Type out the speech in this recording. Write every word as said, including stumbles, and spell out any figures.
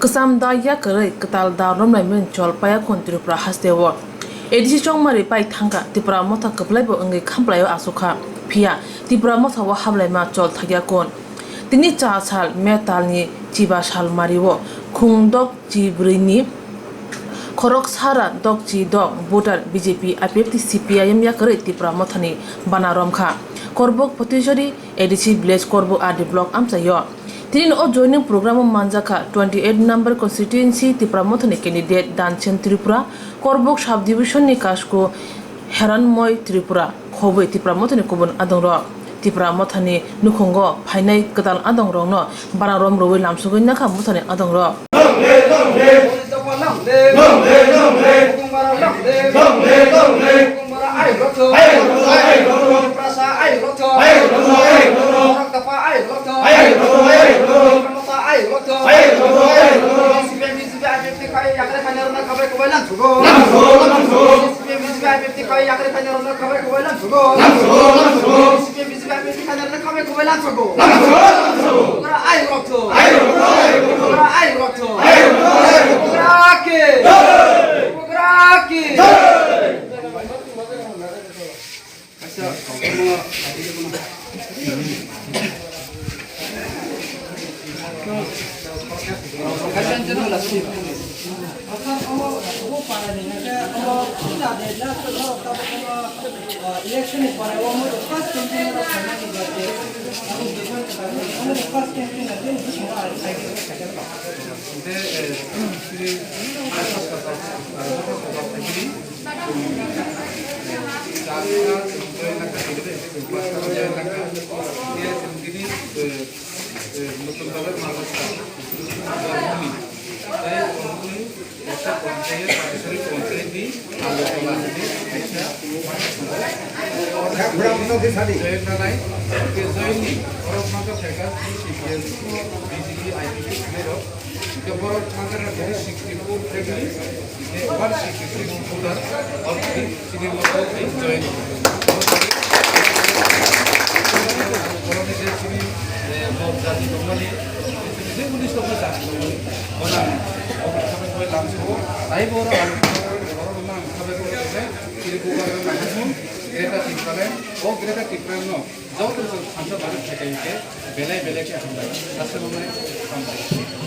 Kwcham da yakarwi kwtal da romlaimani chol paiyakhun Tripura hasteo. A D C chongmari pai thangkha, Tipra motha kwplaibo wngwi khamplaio achukha. Phiya Tipra mothao hablaima chol thakyakun. Tini cha sal May talni chiba sal mario khung dok chi brwini khorok sara dok chi dok voter B J P, I P F T, C P I M yakarwi Tipra mothani bana romkha. Korbuk Potisori A D C village Korbuk R D block amchaio. Tini o joining program o manjakha twenty eight number constituency Tipra mothani candidate Danchen Tripura, Korbuk sub division ni Kasku Heranmoi Tripura, khobwi Tipra mothani kubun adongrok. Tipra mothani nukhungo phainai kwtal adongrokno bana rom rwui lamsugwi nakha mothani adongrok. Hingke borok thangkha na tini sixty four family, hingke one sixty six voter, already chini moto join. Borokni je chini, eh, mok jati tongmani, je unis tongma jati tongmani, bono ang, bono khabai khabai lamsogo, tai borok ang, borok ang khabai khabai khabai, chini bubagra nangkukmung, Greater Tipraland, o Greater Tipraland no, joto chwng thansa bagwi phaikha hingke, belai belai khe hambai, aswk hambai.